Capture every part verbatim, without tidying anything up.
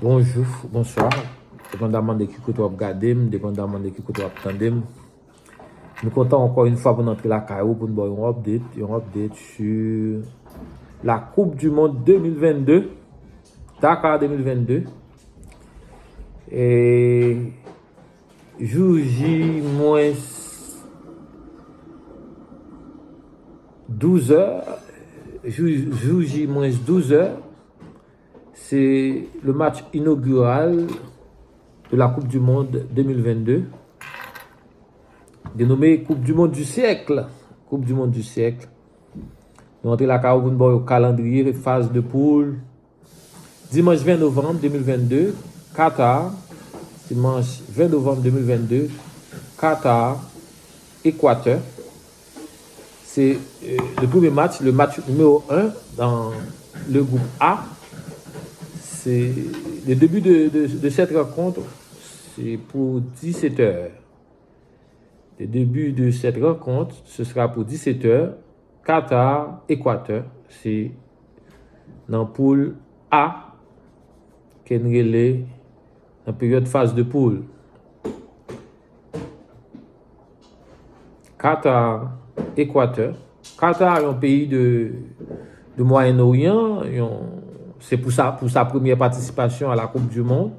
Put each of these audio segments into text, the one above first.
Bonjou, bonswa. Depandaman de ki kote w ap gade m, depandaman de ki kote w ap tande m. Nou kontan ankò yon fwa pou n antre lakay ou pou n ba w yon update, yon update sur la Coupe du Monde de mil vennde, Dakar de mil vennde. E jou J mwens douz è, jou, jou J mwens douz è, se le match inaugural de la Coupe du Monde de mil vennde, dénommée Coupe du Monde du siècle. Coupe du Monde du siècle. Nou antre lakay ou pou n ba w kalandriye faz de poul. Dimanch ven novanm de mil vennde, Qatar. Dimanch ven novanm de mil vennde, Qatar, Ekwatè. Se, euh, le premye match, le match numéro un dans le groupe A. Se le début de, de, de cette rencontre, c'est pour dix-sept heures. Le début de cette rencontre, ce sera pour dix-sept heures. Qatar, Ekwatè, se nan poul A ke n rele nan peryòd faz de poul. Qatar, Ekwatè. Qatar, yon peyi de, de Mwayen Oryan, yon, se pou sa, pou sa premyè patisipasyon a la Coupe du Monde.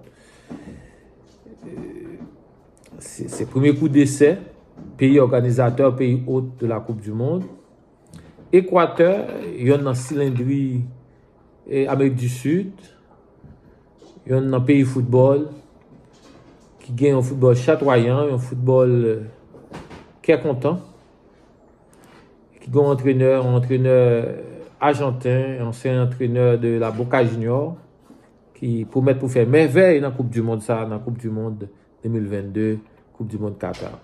Se, se premye kou desè peyi òganizatè, peyi hôte de la Coupe du Monde. Ekwatè, yonn nan silendri, e, Amerik di Sid, yonn nan peyi foutbòl, ki gen yon foutbòl chatwayan, yon foutbòl, e, kè kontan, ki gen yon antrenè, yon antrenè ajanten, ansyen antrenè de la Boca Junior, ki pwomèt pou fè mèvèy nan Coupe du Monde sa, nan Coupe du Monde de mil vennde, Coupe du Monde Qatar.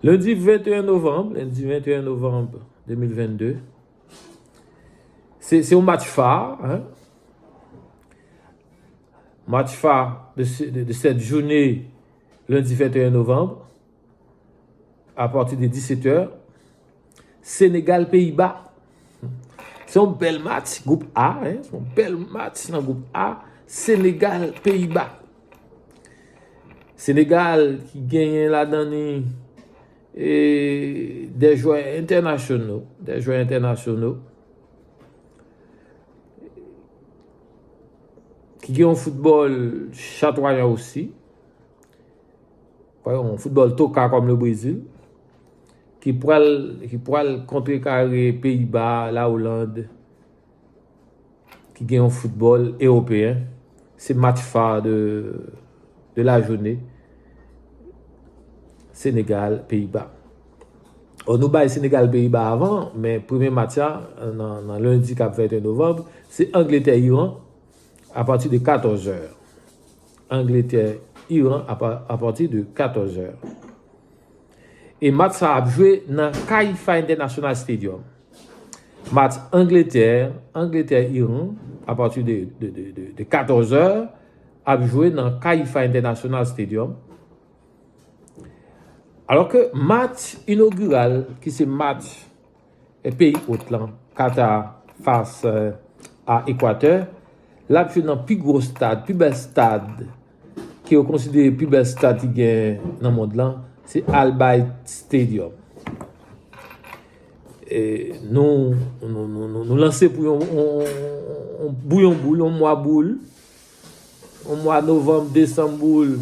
Lendi venteyen novanm, lendi venteyen novanm de mil vennde, se, se yon match fa, hein? Match fa de, se- de, de cette journée, lendi venteyen novanm, à partir de dix-sept heures, Senegal, Peyiba. Se yon bèl match, gwoup A, hein? Se yon bèl match nan gwoup A. Senegal, Peyiba. Senegal ki genyen ladan li, e, de jwè entènasyonal, de jwè entènasyonal, ki gen yon foutbòl chatwayan osi. Yon foutbòl toka kòm le Brezil, ki pral, ki pral kontrekare Peyiba, la Oland, ki gen yon foutbòl ewopeyen. Se match fa de, de la journée. Senegal, Peyiba. Bon, nou bay Senegal, Peyiba avan, men premye match la, nan, nan lendi k ap venteyen novanm, se Angletè, Iran, apati de katòz è. Angletè, Iran, apa- apati de katòz è. E match sa ap jwe nan Khalifa International Stadium. Match Angletè, Angletè, Iran, apati de, de, de, de, de katòz è, ap jwe nan Khalifa International Stadium. Alò ke match inogiral, ki se match e, peyi hôte lan, Qatar fas, e, a Ekwatè, l ap jwe nan pi gwo stad, pi bèl stad, ke yo konsidere pi bèl stad ki gen nan mond lan, se Al Bayt Stadium. E, nou, nou, nou, nou, nou lanse pou yon, yon, yon bouyon boul, yon mwa boul, yon mwa novanm, desanm boul,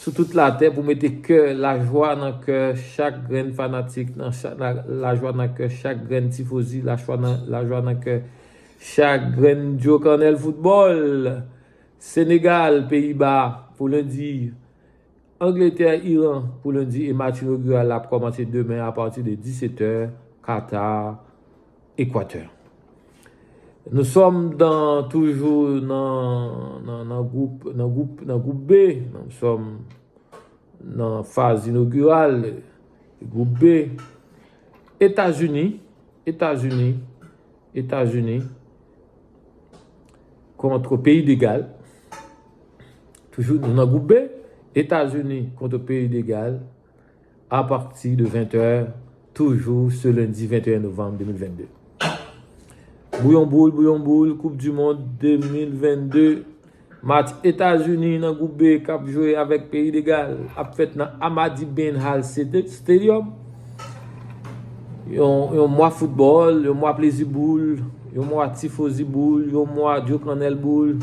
sou tout latè pou mete kè, lajwa nan kè chak grenn fanatik, nan chak, la, lajwa nan kè chak grenn tifozi, lajwa nan, lajwa nan kè chak grenn djo kannèl foutbòl. Senegal, Peyiba pou lendi. Angletè, Iran pou lendi e match inogiral la ap kòmanse demen apati de disèt è, Qatar, Ekwatè. Nous sommes dans, toujours dans, dans, dans groupe, dans groupe, dans groupe B. Nous sommes dans phase inaugurale, groupe B. États-Unis, États-Unis, États-Unis contre Pays de Galles. Toujours dans groupe B, États-Unis contre Pays de Galles. À partir de vingt heures, toujours ce lundi vingt et un novembre deux mille vingt-deux. Bouyon boul, bouyon boul, Coupe du Monde deux mille vingt-deux, Match Etazini nan gwoup B k ap jwe avèk peyi de Gal ap fèt nan Ahmadi Bin Al Sede- Stadium. Yon, yon mwa foutbòl, yon mwa plezi boul, yon mwa tifozi boul, yon mwa djokannèl boul.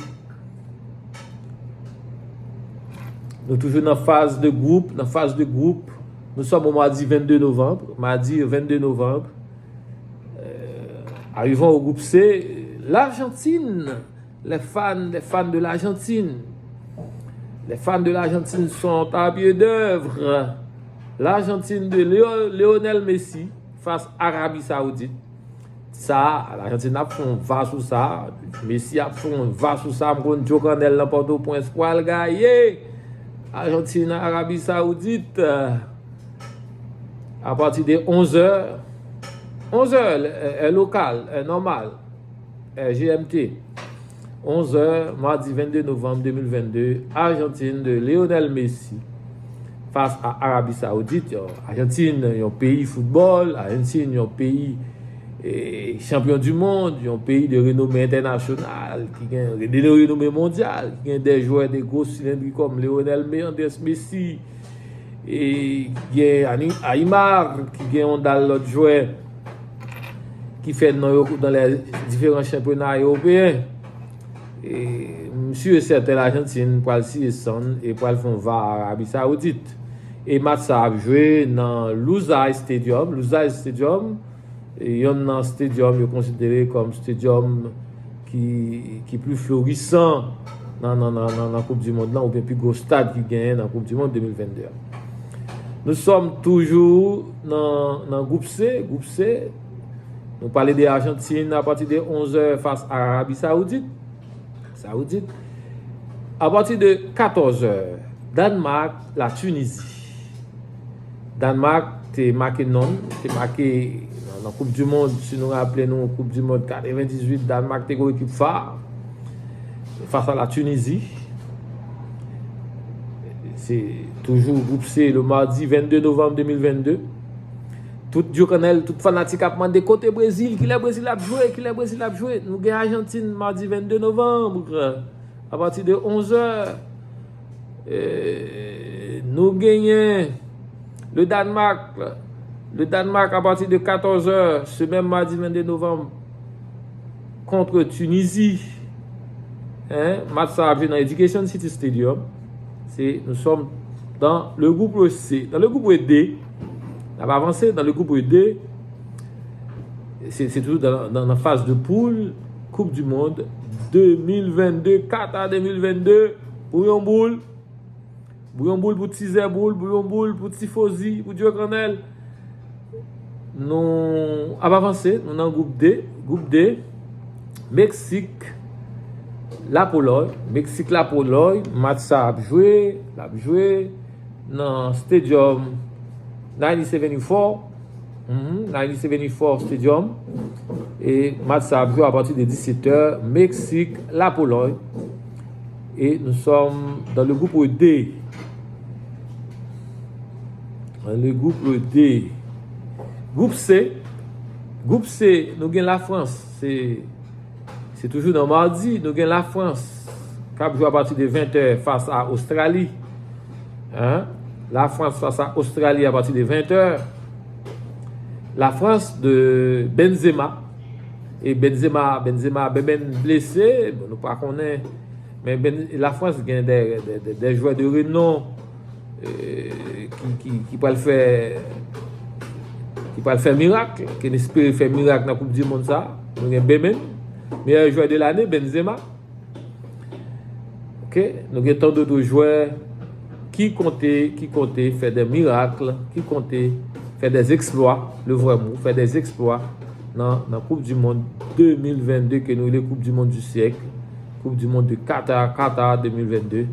Nou toujou nan faz de gwoup, nan faz de gwoup. Nous sommes au mardi vingt-deux novembre, mardi vingt-deux novembre. Euh, arrivons au groupe C, l'Argentine. Les fans, les fans de l'Argentine. Les fans de l'Argentine sont à pied d'œuvre. L'Argentine de Léo- Lionel Messi face Arabie Saoudite. Sa, Lajantin ap fè yon va sou sa. Messi ap fè yon va sou sa. M konn djokannèl nan Pòtoprens pral gaye. Ajantin, Arabi Saoudit. Apati de onz è, onz è, è lokal, è nòmal, è G M T. Onz è, madi venndde novanm de mil venndde, Ajantin de Lionel Messi fas a Arabi Saoudit. Ajantin, yon peyi foutbòl, Ajantin, yon peyi e, chanpyon di mond, yon peyi de renome entènasyonal, ki gen de renome mondyal, ki gen de jwè de gwo silendri kòm Lionel Me- Andres Messi, e gen Ani- Aymar, ki gen yon dal lòt jwè ki fè non yo nan lè diferan chanpyona ewopeyen. E, m si e sèten Lajantin pral siye sann e pral fè yon va Arabi Saoudit. E match sa ap jwe nan Lusail Stadium. Lusail Stadium, e, yonn nan stadium yo konsidere kòm stadium ki, ki pli florisan nan, nan, nan, nan, nan Koup di Mond lan, oubyen pi gwo stad ki genyen nan Koup di Mond de mil venndde a. Nou sòm toujou nan, nan gwoup C. Gwoup C, nou pale de Ajantin apati de onz è fas a Arabi Saoudit. Saoudit. Apati de katòz è, Dànmak, la Tinizi. Dànmak te make non, te make nan, nan Koup di Mond, si nou raple nou, Koup di Mond katrevendizuit, Dànmak te gon ekip fa fas a la Tinizi. Se toujou gwoup C, le mardi venndde novanm de mil venndde. Tout djokannèl, tout fanatik ap mande kote Brezil, kilè Brezil ap jwe, kilè Brezil ap jwe. Nou gen Ajantin madi venndde novanm, apati de onz è. E, nou genyen le Danemark, le Danemark apati de katòz è, se menm madi venndde novanm, contre Tunisie. Hein? Match sa ap jwe nan Education City Stadium. Se, nous sommes dans le groupe C. Dans le groupe D, n ap avanse dans le groupe D. Se, se toujou nan, nan, nan faz de poul Koup di Mond de mil venndde, Qatar de mil venndde. Bouyon boul. Bouyon boul pou tizè boul, bouyon boul pou tifozi, pou djokannèl. Nou ap avanse, nou nan gwoup D. Gwoup D, Meksik, Lapolòy. Meksik, Lapolòy, match sa ap jwe, l ap jwe nan stadium ninety seventy-four. Mhm, ninety seventy-four Stadium. E match sa ap jwe apati de disèt è, Meksik, Lapolòy. E nous sommes dans le groupe D. Dans le groupe D. Gwoup C. Gwoup C, nou gen Lafrans. Se, se toujou nan madi, nou gen Lafrans k ap jwe apati de ven è fas a Ostrali. Hein? Lafrans fas a Ostrali apati de ven è. Lafrans de Benzema. E Benzema, Benzema, Benben blese, bon, nou pa konnen. Men ben, Lafrans gen de, de, de, de jwè de renon, e, ki, ki, ki pral fè, ki pral fè mirak, ki n espere fè mirak nan Koup di Mond sa. Nou gen Benben, meyè jwè de lane, Benzema. Ok, nou gen tant d'autres jwè ki konte, ki konte fè de mirak, ki konte fè de eksplwa, le vrai mot, fè de eksplwa nan, nan Koup di Mond de mil venndde ke nou rele Koup di Mond du siècle, Koup di Mond de Qatar, Qatar de mil venndde.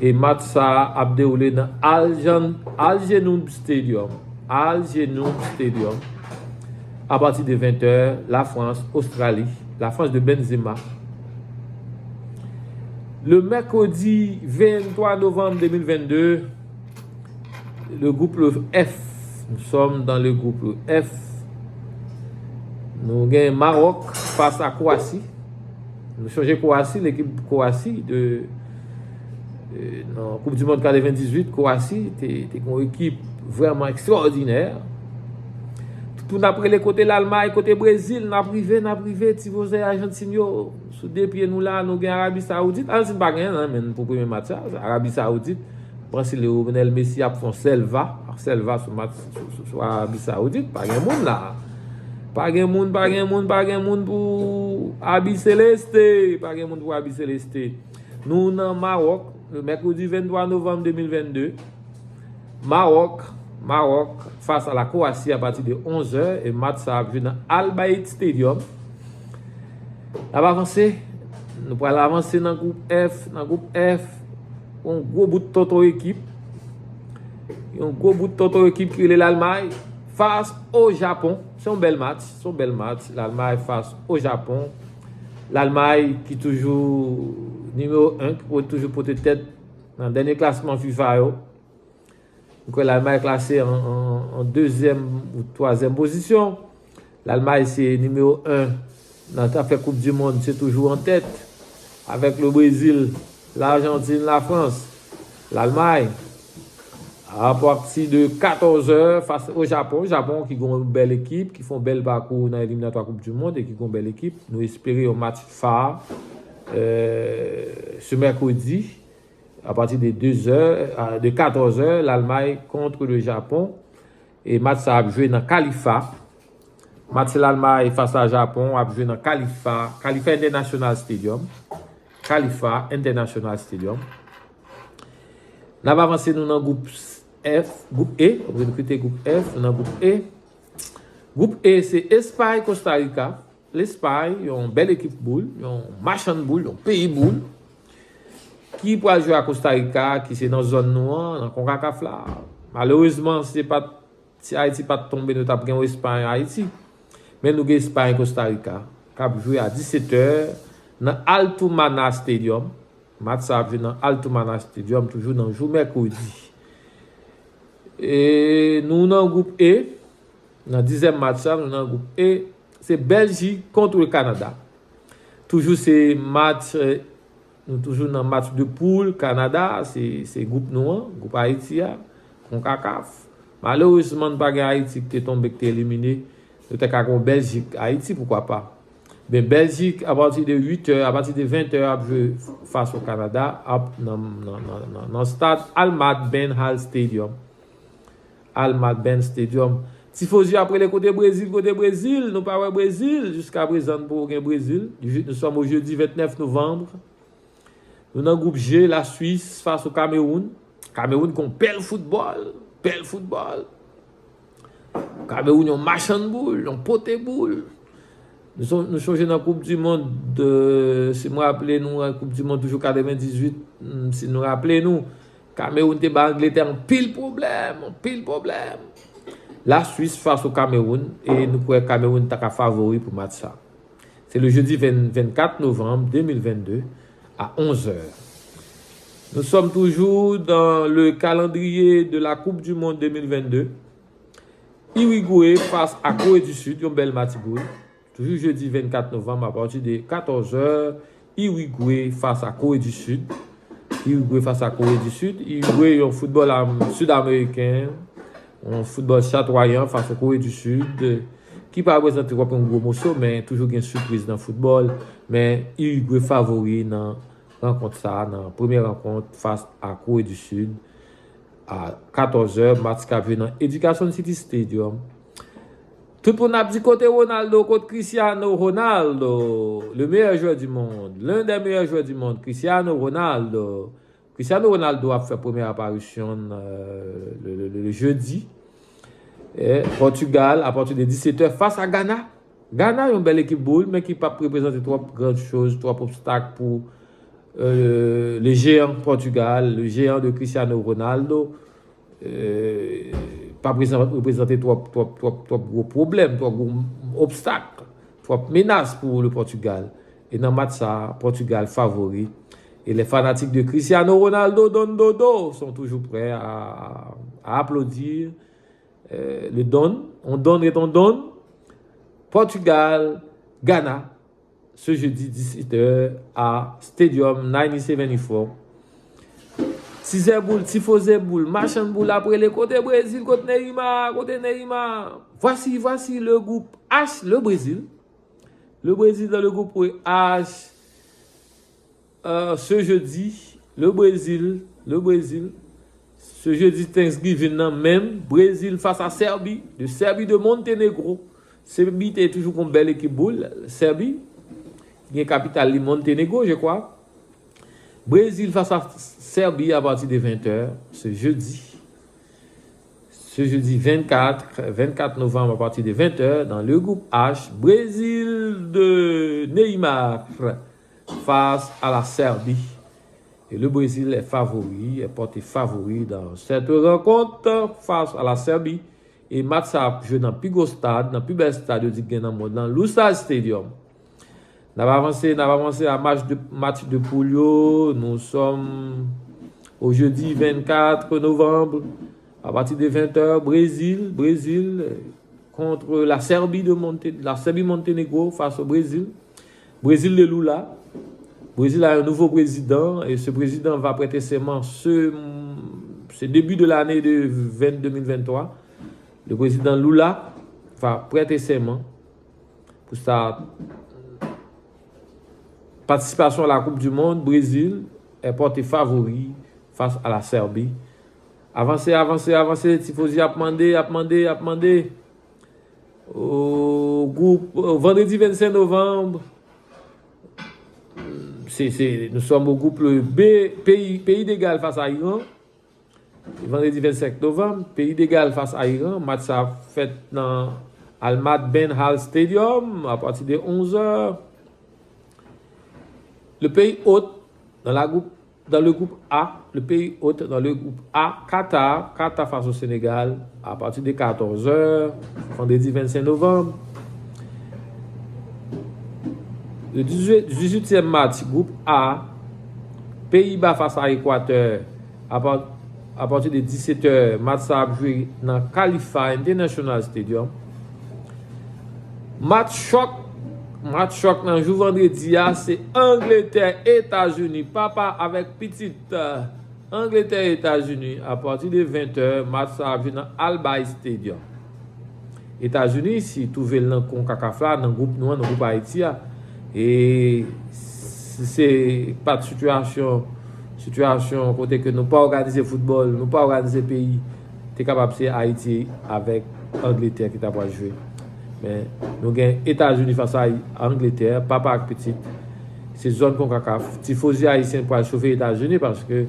E match sa ap dewoule nan Al Jan- Al Jenoub Stadium. Al Jenoub Stadium. Apati de ven è, Lafrans, Ostrali, Lafrans de Benzema. Le mercredi vingt-trois novembre deux mille vingt-deux, le groupe F. Nous sommes dans le groupe F. Nou gen Maròk fas a Kwasi. Nou chonje Kowasi, lekip Kowasi de, euh, nan Koup di Mond katrevendizuit, Kowasi te, te gen yon ekip vrèman ekstraòdinè. Tout moun ap rele kote Lalmay, kote Brezil, n ap rive, n ap rive, ti vouzan Ajantin yo, sou de pye nou la, nou gen Arabi Sawoudit. Ajantin pa gen anyen nan men n pou premye match sa, Arabi Sawoudit. Panse Lionel Messi ap fè yon sèl va, sèl va sou match sou, sou, sou Arabi Sawoudit, pa gen moun la. Pa gen moun, pa gen moun, pa gen moun pou Abi Celeste. Pa gen moun pou Abi Celeste. Nou nan Mawòk, le mèkredi venntwa novanm de mil vennde. Mawòk, Mawòk, fas a la Kwowasi apati de onzè, e match sa ap jwe nan Al Bayt Stadium. N ap avanse, nou pral avanse nan gwoup F, nan gwoup F, yon gwo bout tonton ekip, yon gwo bout tonton ekip ki rele Lalmay, fas o Japon. Se yon bèl match, se yon bèl match, Lalmay fas o Japon. Lalmay ki toujou nimewo en, ki po-, toujou pote tèt nan dènye klasman fifa yo. Nou kwè Lalmay klase an, an, an dezyèm ou twazyèm pozisyon. Lalmay se nimewo en nan zafè Koup di Mond, se toujou an tèt. Avèk le Brezil, Lajantin, Lafrans, Lalmay. Apati de katòzè, fas o Japon. Japon ki gen yon bèl ekip, ki fè yon bèl pakou nan eliminatwa Koup di Mond e ki gen yon bèl ekip. Nou espere yon match fa, euh, se mèkredi. Apati de dezè, a, de katòzè, Lalmay kont le Japon. E match sa ap jwe nan Khalifa. Match Lalmay fas a Japon ap jwe nan Khalifa, Khalifa International Stadium. Khalifa International Stadium. N ap avanse nou nan gwoup F, gwoup E, nou kite gwoup F, nou nan gwoup E. Gwoup E se Espay, Kosta Rika. Lespay, yon bèl ekip boul, yon machann boul, yon peyi boul, ki pral jwe a Kosta Rika, ki se nan zòn nou an, nan konkakaf la. Malerezman, si se pa t, si Ayiti pa t tonbe, nou t ap gen yon Espay Ayiti. Men nou gen Espay Kosta Rika, k ap jwe a disetè nan Altumana Stadium. Match sa ap jwe nan Altumana Stadium, toujou nan jou mèkredi. E nou nan gwoup E, nan dizyèm match sa, nou nan gwoup E, se Bèljik kont Kanada. Toujou se match, eh, nou toujou nan match de poul, Kanada, se, se gwoup nou an, gwoup Ayiti a, konkakaf. Malerezman, n pa gen Ayiti ki te tonbe, ki te elimine. Nou te ka gen Bèljik, Ayiti, poukwa pa. Ben, Bèljik, apati de uit è, apati de ven è, ap jwe fas o Kanada, ap nan, nan, nan, nan, nan stad Ahmad Ben Hal Stadium. Ahmad Ben Stadium. Tifozi ap rele kote Brezil, kote Brezil, nou pa wè Brezil, jiska prezan nou poko gen Brezil. Nou sòm o jedi vennèf novanm. Nou nan gwoup G, Laswis fas o Kamewoun. Kamewoun ki yon bèl foutbòl, bèl foutbòl. Kamewoun yon machann boul, yon pote boul. Nou son-, nou sonje nan Koup di Mond, de, si m raple nou, an Koup di Mond toujou katrevendizuit, mm, si nou raple nou, Kamewoun te ba Angletè anpil pwoblèm, anpil pwoblèm. Laswis fas o Kamewoun, e nou kwè Kamewoun ta ka favori pou match sa. Se le jedi ven, vennkat novanm de mil vennde a onz è. Nous sommes toujours dans le calendrier de la Coupe du Monde de mil vennde. Irigwe fas a Kore di Sid, yon bèl match boul. Toujou jedi vennkat novanm, apati de katòz è, Irigwe fas a Kore di Sid. Irigwe fas a Kore di Sid. Irigwe, yon foutbòl am-, sid ameriken, yon foutbòl chatwayan fas a Kore di Sid, ki pa reprezante twòp yon gwo moso, men toujou gen sipriz nan foutbòl. Men Irigwe favori nan rankont sa, nan premye rankont fas a Kore di Sid. A katòz è, match k ap jwe nan Education City Stadium. Tout moun ap di kote Ronaldo, kote Cristiano Ronaldo, le meilleur joueur du monde, l'un des meilleurs joueurs du monde, Cristiano Ronaldo. Cristiano Ronaldo ap fè premye aparisyon, euh, le, le, le, le jedi. E Pòtigal, apati de disetè, fas a Gana. Gana, yon bèl ekip boul, men ki p ap reprezante twòp gran choz, twòp obstak pou, euh, le jeyan Pòtigal, le jeyan de Cristiano Ronaldo. Euh, pa prezan-, reprezante twòp, twòp, twòp, twòp gwo pwoblèm, twòp gwo obstak, twòp menas pou le Pòtigal. E nan match sa, Pòtigal favori. Et les fanatiques de Cristiano Ronaldo, Don Dodo, sont toujours prêts à, à applaudir, euh, le Don. On Don est on Don. Pòtigal, Gana. ce jeudi dix-huit heures à Stadium ninety-seven Ifo. Tizè boul, tifozè boul, machann boul ap rele kote Brezil, kote Neymar, kote Neymar. Voici, voici le groupe H, le Brésil. Le Brésil dans le groupe H. Euh, ce jeudi, le Brésil, le Brésil. Ce jeudi Thanksgiving nan menm, Brésil face à Serbie, de Serbie de Monténégro. Serbie te toujou gon bèl ekip boul, Serbie. Gen kapital li Monténégro, je crois. Brésil face à Serbie à partir de vingt heures, ce jeudi. Ce jeudi vingt-quatre, vingt-quatre novembre à partir de vingt heures, dans le groupe H, Brésil de Neymar face à la Serbie. Et le Brésil est favori, est porté favori dans cette rencontre face à la Serbie. E match sa ap jwe nan pi gwo stad, nan pi bèl stad yo di gen nan mond lan, Lusail Stadium. N ap avanse, n ap avanse a match de, match de poule yo. Nous sommes au jeudi vingt-quatre novembre. À partir de vingt heures, Brésil, Brésil, euh, contre la Serbie de Monte-, la Serbie Monténégro face au Brésil. Brésil de Lula. Brésil a un nouveau président et ce président va prêter serment ce, ce début de l'année de vingt, deux mille vingt-trois. Le président Lula va prêter serment pour sa participation à la Coupe du Monde. Brésil est porté favori face à la Serbie. Avanse, avanse, avanse, tifozi ap mande, ap mande, ap mande. O gwoup, o vandredi vennsenk novanm, se, se, nous sommes au groupe B, Pays, Pays de Galles face à Iran. Vandredi vennsenk novanm, Pays de Galles face à Iran. Match sa ap fèt nan Ahmad Ben Al Stadium à partir de onze heures. Le pays hôte, dans la groupe, dans le groupe A, le pays hôte, dans le groupe A, Qatar, Qatar face au Sénégal, à partir de quatorze heures, vendredi vingt-cinq novembre. Le dix-huit, dix-huitième match, groupe A, Pays-Bas face à Équateur, à par-, à partir de dix-sept heures, match sa ap jwe nan Khalifa International Stadium. Match chòk, match chòk nan jou vandredi a, se Angletè, Etazini, papa avèk pitit. Angletè, Etazini, à partir de vingt heures, match sa ap jwe nan Al Bayt Stadium. Etazini, si twouve l nan CONCACAF la, nan gwoup nou an, nan gwoup Ayiti a, e si se pa t sitiyasyon, sitiyasyon kote ke nou pa òganize foutbòl, nou pa òganize peyi, te kapab se Ayiti avèk Angletè ki ta pral jwe. Men, nou gen Etazini fas a Angletè, papa ak pitit. Se zòn CONCACAF. Tifozi ayisyen pral chofe Etazini paske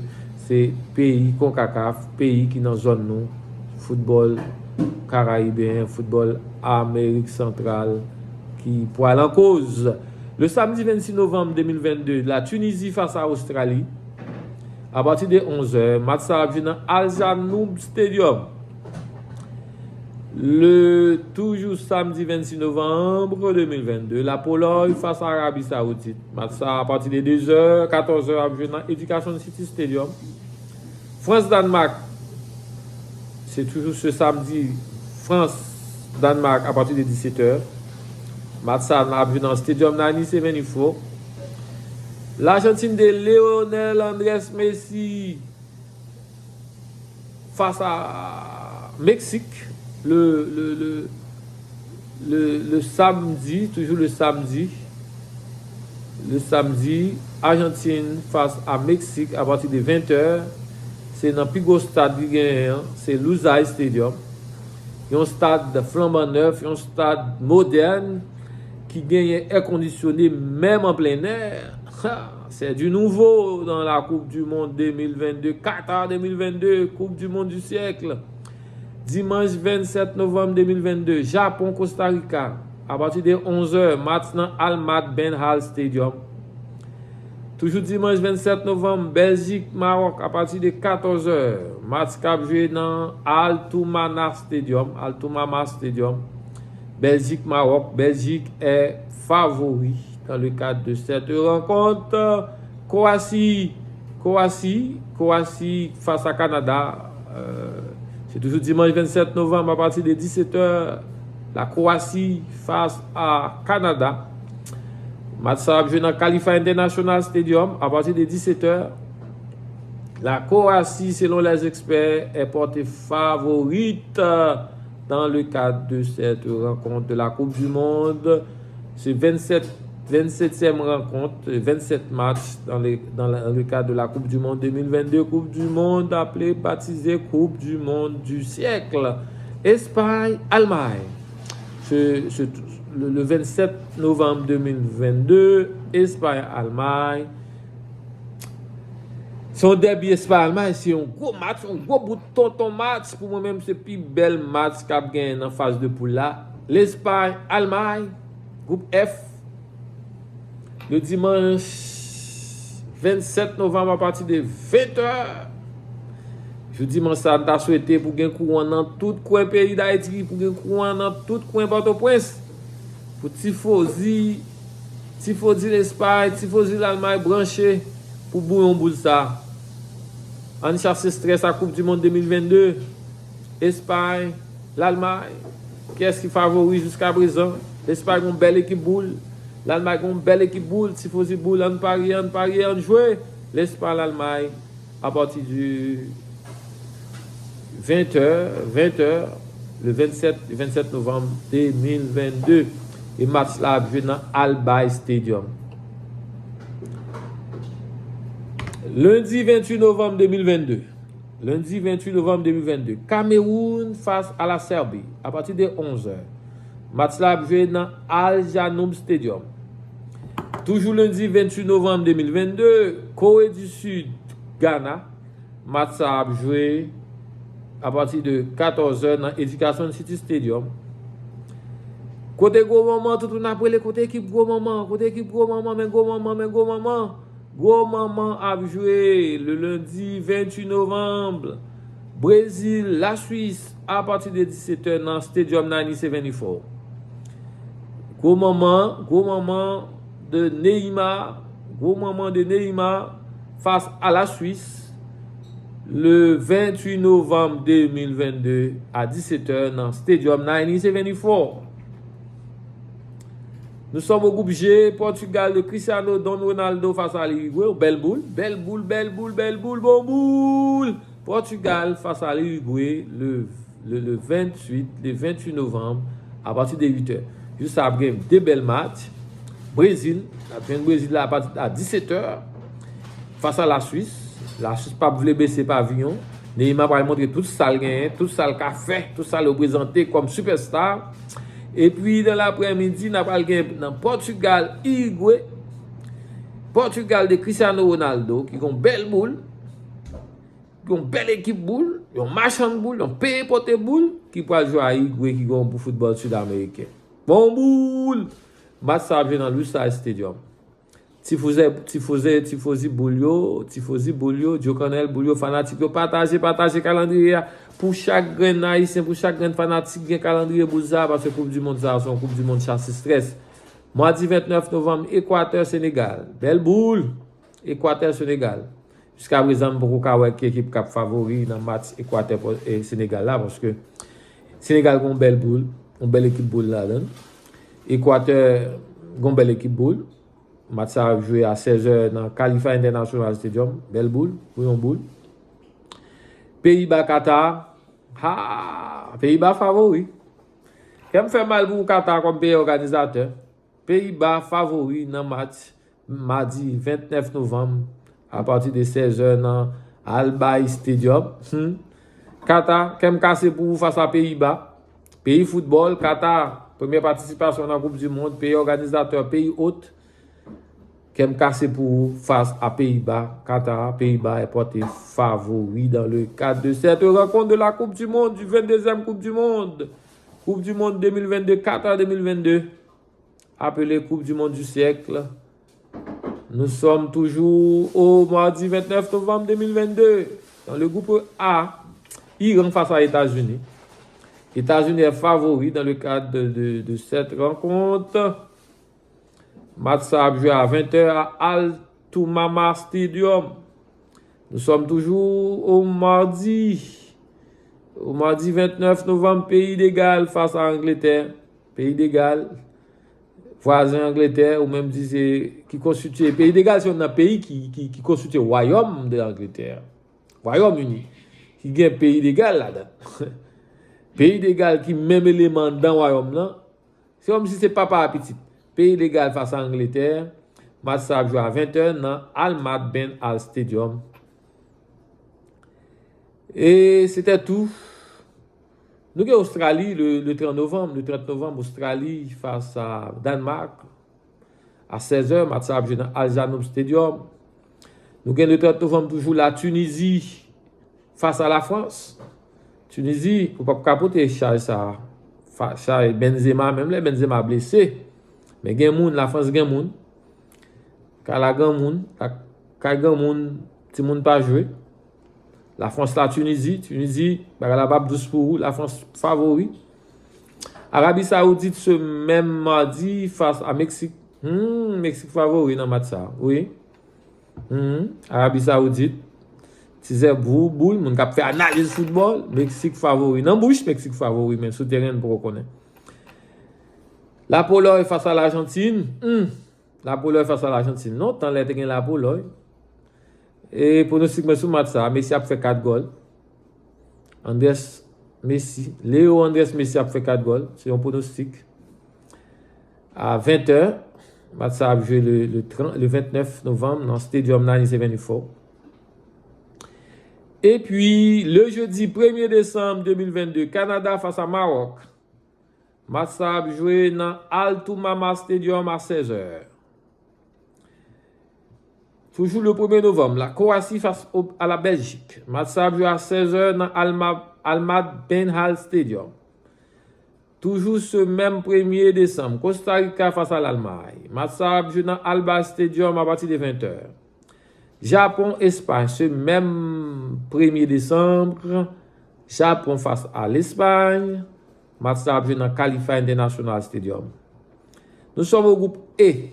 se peyi CONCACAF, peyi ki nan zòn nou, foutbòl karayibeyen, foutbòl Amerik Santral ki pral an koz. Le samedi vingt-six novembre deux mille vingt-deux, la Tunisie face à Australie. À partir de onze heures, match sa ap jwe nan Al Janoub Stadium. Le, toujours samedi vingt-six novembre deux mille vingt-deux, la Pologne face à Arabie Saoudite. Match sa à partir de deux heures, quatorze heures, ap jwe nan Education City Stadium. France-Danemark, c'est toujours ce samedi, France-Danemark à partir de dix-sept heures. Match sa ap jwe nan Stadium ninety-seven Ifo. L'Argentine de Lionel Andrés Messi face à Mexique le, le, le, le, le samedi, toujours le samedi. Le samedi, Argentine face à Mexique à partir de vingt heures. Se nan pi gwo stad ki genyen an, se Lusail Stadium. Yon stad flanban nèf, yon stad modèn ki genyen è kondisyone menm an plen è. Ha! C'est du nouveau dans la Coupe du Monde deux mille vingt-deux, Qatar deux mille vingt-deux, Coupe du Monde du siècle. Dimanch vennsèt novanm de mil vennde, Japon, Costa Rica, apati de onz è, match nan Ahmad Ben Al Stadium. Toujou dimanch vennsèt novanm, Bèljik, Mawòk, apati de katòz è, match k ap jwe nan Al Toumama Stadium, Al Toumama Stadium. Bèljik, Mawòk, Bèljik est favori dans le cadre de cette rencontre. Croatie, Croatie, Croatie face à Canada. Euh, c'est toujours dimanche vingt-sept novembre à partir de dix-sept heures. La Croatie face à Canada. Match sa ap jwe nan Khalifa International Stadium apati de disetè. La Croatie, selon les experts, est portée favorite dans le cadre de cette rencontre de la Coupe du Monde. Se vennsèt, vennsetyèm rankont, vennsèt match dans le, dans le cadre de la Coupe du Monde deux mille vingt-deux, Coupe du Monde appelée, baptisée Coupe du Monde du siècle. Espay, Almay. Se, se, le, le vennsèt novanm de mil vennde, Espay, Almay. Se yon dèbi Espay, Almay, se yon gwo match, yon gwo bout tonton match. Pou mwen menm, se pi bèl match k ap genyen nan faz de poul la. Lespay, Almay, gwoup F. Le dimanch vennsèt novanm apati de ventè. Jou dimanch sa, n ta swete pou gen kouran nan tout kwen peyi Dayiti, pou gen kouran nan tout kwen Pòtoprens. Pou tifozi, tifozi Lespay, tifozi Lalmay branche pou bouyon boul sa. Ann chase strès a Koup di Mond de mil vennde. Espay, Lalmay, kiyès ki favori jiska prezan? Lespay gon bèl ekip boul. Lalmay gon bèl ekip boul. Tifozi boul, ann parye, ann parye, ann jwe. Lespay, Lalmay, apati di ventè, ventè, le vennsèt, vennsèt novanm de mil vennde. E match la ap jwe nan Al Bayt Stadium. Lendi venntuit novanm de mil vennde. Lendi venntuit novanm de mil vennde. Kamewoun fas a la Sèbi, apati de onzè. Match la ap jwe nan Al Janoub Stadium. Toujou lendi venntuit novanm de mil vennde, Kore di Sid, Gana. Match sa ap jwe apati de katòzè nan Education City Stadium. Kote gwo manman, tout moun ap rele, kote ekip gwo manman, kote ekip gwo manman, men gwo manman, men gwo manman. Gwo manman ap jwe le lendi venntuit novanm. Brezil, Laswis, apati de disetè nan Stadium ninety seventy-four. Gwo manman, gwo manman de Neymar, gwo manman de Neymar fas a Laswis le venntuit novanm de mil vennde a disetè nan Stadium ninety seventy-four. Nous sommes au groupe G, Portugal de Cristiano Don Ronaldo face à l'Uruguay. Bèl boul, bèl boul, bèl boul, bèl boul, bon boul. Portugal face à l'Uruguay le, le, le venntuit, le venntuit novanm, apati de uitè. Jou sa ap gen de bèl match. Brezil, n ap jwenn Brezil la apati a disetè. Fas a Laswis. Laswis p ap vle bese paviyon. Neymar pral montre tout sa l genyen, tout sa l ka fè, tout sa l reprezante kòm sipèsta. Epi nan laprèmidi, n a pral gen nan Pòtigal, Irigwe. Pòtigal de Cristiano Ronaldo, ki gon bèl boul, yon bèl ekip boul, yon machann boul, yon peye pote boul, ki pral jwe a Irigwe, ki gon pou foutbòl sid ameriken. Bon boul! Match sa ap jwe nan Lusail Stadium. Tifoze, tifoze, tifozi boul yo, tifozi boul yo, Djokannèl boul yo, fanatik yo, pataje, pataje kalandriye a. Pou chak grenn Ayisyen, pou chak grenn fanatik gen kalandriye boul sa, paske Koup di Mond sa, se yon Koup di Mond chase strès. Madi vennèf novanm, Ekwatè, Senegal. Bèl boul! Ekwatè, Senegal. Jiska prezan, m poko ka wè ki ekip k ap favori nan match Ekwatè, e, Senegal la, paske Senegal gon bèl boul, yon bèl ekip boul ladan l. Ekwatè gon bèl ekip boul. Match sa ap jwe a sèzè nan Khalifa International Stadium. Bèl boul, pou yon boul. Peyiba, Katar. Ha! Peyiba favori. Kè m fè mal pou Katar kòm peyi òganizatè. Peyiba favori nan match madi vennèf novanm apati de sèzè nan Al Bayt Stadium. Hmm. Katar, kè m kase pou ou fas a Peyiba. Peyi foutbòl, Katar, premyè patisipasyon nan Koup di Mond, peyi òganizatè, peyi ot. Kè m kase pou ou fas a Peyiba, Katar, Peyiba est porté favori dans le cadre de cette rencontre de la Coupe du Monde, du vingt-deuxième Coupe du Monde. Coupe du Monde deux mille vingt-deux, Qatar deux mille vingt-deux. Appelée Coupe du Monde du siècle. Nous sommes toujours au mardi vingt-neuf novembre deux mille vingt-deux. Dans le groupe A, Iran face à États-Unis. États-Unis est favori dans le cadre de, de, de cette rencontre. Match sa ap jwe a ventè a Al Thumama Stadium. Nous sommes toujours au mardi. Au mardi vingt-neuf novembre, Pays de Galles face à Angleterre. Pays de Galles. vwazen Angletè, ou menm di se ki konstitye, peyi de Gal se youn nan peyi ki, ki, ki konstitye wayòm de Angletè. Wayòm Ini, ki gen peyi de Gal ladan. Peyi de Gal ki menm eleman anndan wayòm nan, se kòmsi se papa a pitit. Peyi de Gal fas a Angletè, match sa ap jwe a ven è nan Al Ahmad Ben Ali Stadium. E se te tou. Nou gen Ostrali le, le trant novanm, le trant novanm, Ostrali fas a Dànmak a sèz è, match sa ap jwe nan Al Janoub Stadium. Nou gen le trant novanm toujou la Tinizi fas a la Frans. Tinizi, ou p ap ka pote chaj sa, fa- chaj Benzema, menm lè Benzema blese. Men gen moun, la Frans gen moun. Kay la gen moun, la- kay gen moun, timoun pa jwe. La Frans la Tinizi, Tinizi, bagay la p ap dous pou ou, la Frans favori. Arabi Saoudit se menm madi fas a Meksik. Hmm, Meksik favori nan match sa, wi. Hmm, Arabi Saoudit. Tizè bou- boul, moun k ap fè analiz foutbòl, Meksik favori. Nan bouch, Meksik favori, men sou teren, n poko konnen. La Polòy fas a Lajantin. Hmm, La Polòy fas a Lajantin. Lontan lè te gen La Polòy. E pwonostik mwen sou match sa, Messi ap fè kat gòl. Andres Messi, Leo Andres Messi ap fè kat gòl. Se yon pwonostik. A ven è, match sa ap jwe le, le trant, le ventnèf novanm nan Stadium ninety seventy-four. Epi, le jedi premye desanm de mil vennde, Kanada fas a Mawòk. Match sa ap jwe nan Al Thumama Stadium a sèz è. Toujou le premye novanm, la Kroasi fas o- a la Bèljik. Match sa ap jwe a sèz è nan Alma- Ahmad Ben Ali Stadium. Toujou se menm premye desanm, Kosta Rika fas a Lalmay. Match sa ap jwe nan Alba Stadium apati de ven è. Japon, Espay, se menm premye desanm, Japon fas a Lespay. Match sa ap jwe nan Khalifa International Stadium. Nous sommes au groupe E.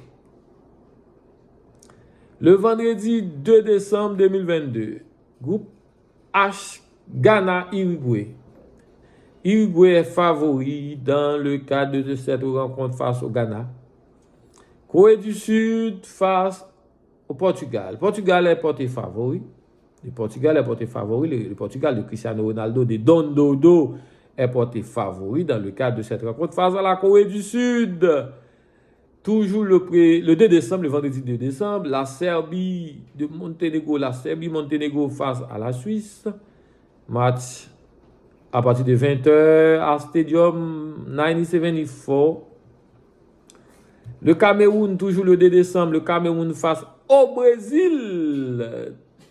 Le vendredi deux décembre deux mille vingt-deux, groupe H, Ghana, Uruguay. Uruguay est favori dans le cadre de cette rencontre face au Ghana. Corée du Sud face au Portugal. Portugal est porté favori. Le Portugal est porté favori. Le, le Portugal de Cristiano Ronaldo, de Don Dodo, est porté favori dans le cadre de cette rencontre face à la Corée du Sud. Toujours le, pré- le deux décembre, le vendredi deux décembre, la Serbie de Monténégro, la Serbie Monténégro face à la Suisse. Match à partir de vingt heures à Stadium ninety seventy-four. Le Cameroun, toujours le deux décembre, le Cameroun face au Brésil.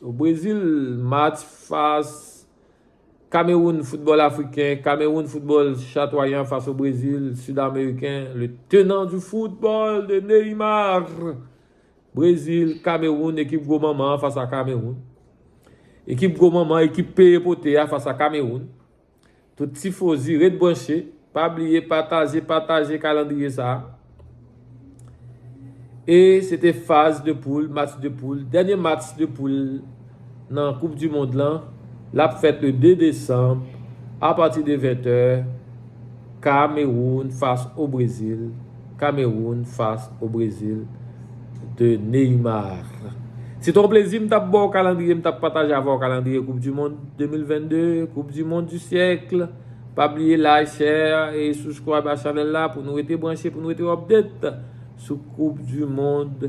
Au Brésil, match face Cameroun, football africain, Cameroun, football chatoyant face au Brésil sud-américain, le tenant du football de Neymar. Brezil, Kamewoun, ekip gwo manman an fas a Kamewoun. Ekip gwo manman, ekip peye pote a fas a Kamewoun. Tout tifozi, ret branche. Pa bliye pataje, pataje kalandriye sa a. E se te faz de poul, match de poul, dènye match de poul nan Koup di Mond lan, l ap fèt le de desanm, apati de ven è, Kamewoun fas o Brezil, Kamewoun fas o Brezil de Neymar. Se te yon plezi m t ap ba w kalandriye, m t ap pataje avè w kalandriye Koup di Mond de mil vennde, Koup di Mond du siècle. Pa bliye like, share e subscribe a chanèl la pou nou rete branche, pou nou rete update sou Koup di Mond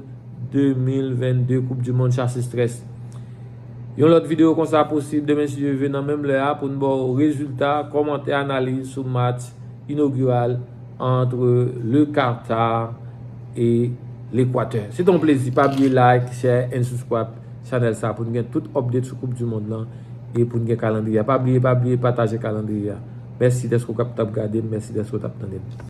de mil vennde, Koup di Mond chase strès. Yon lòt videyo konsa posib demen si Dye vle nan menm lè a pou n ba w rezilta, kòmantè, analiz sou match inogiral entre le Qatar et l'Équateur. Se te yon plezi. Pa bliye like, share and subscribe chanèl sa pou n gen tout update sou Koup di Mond lan e pou n gen kalandriye a. Pa bliye, pa bliye pataje kalandriye a. Mèsi dèske w t ap gade m, mèsi dèske w t ap tande m.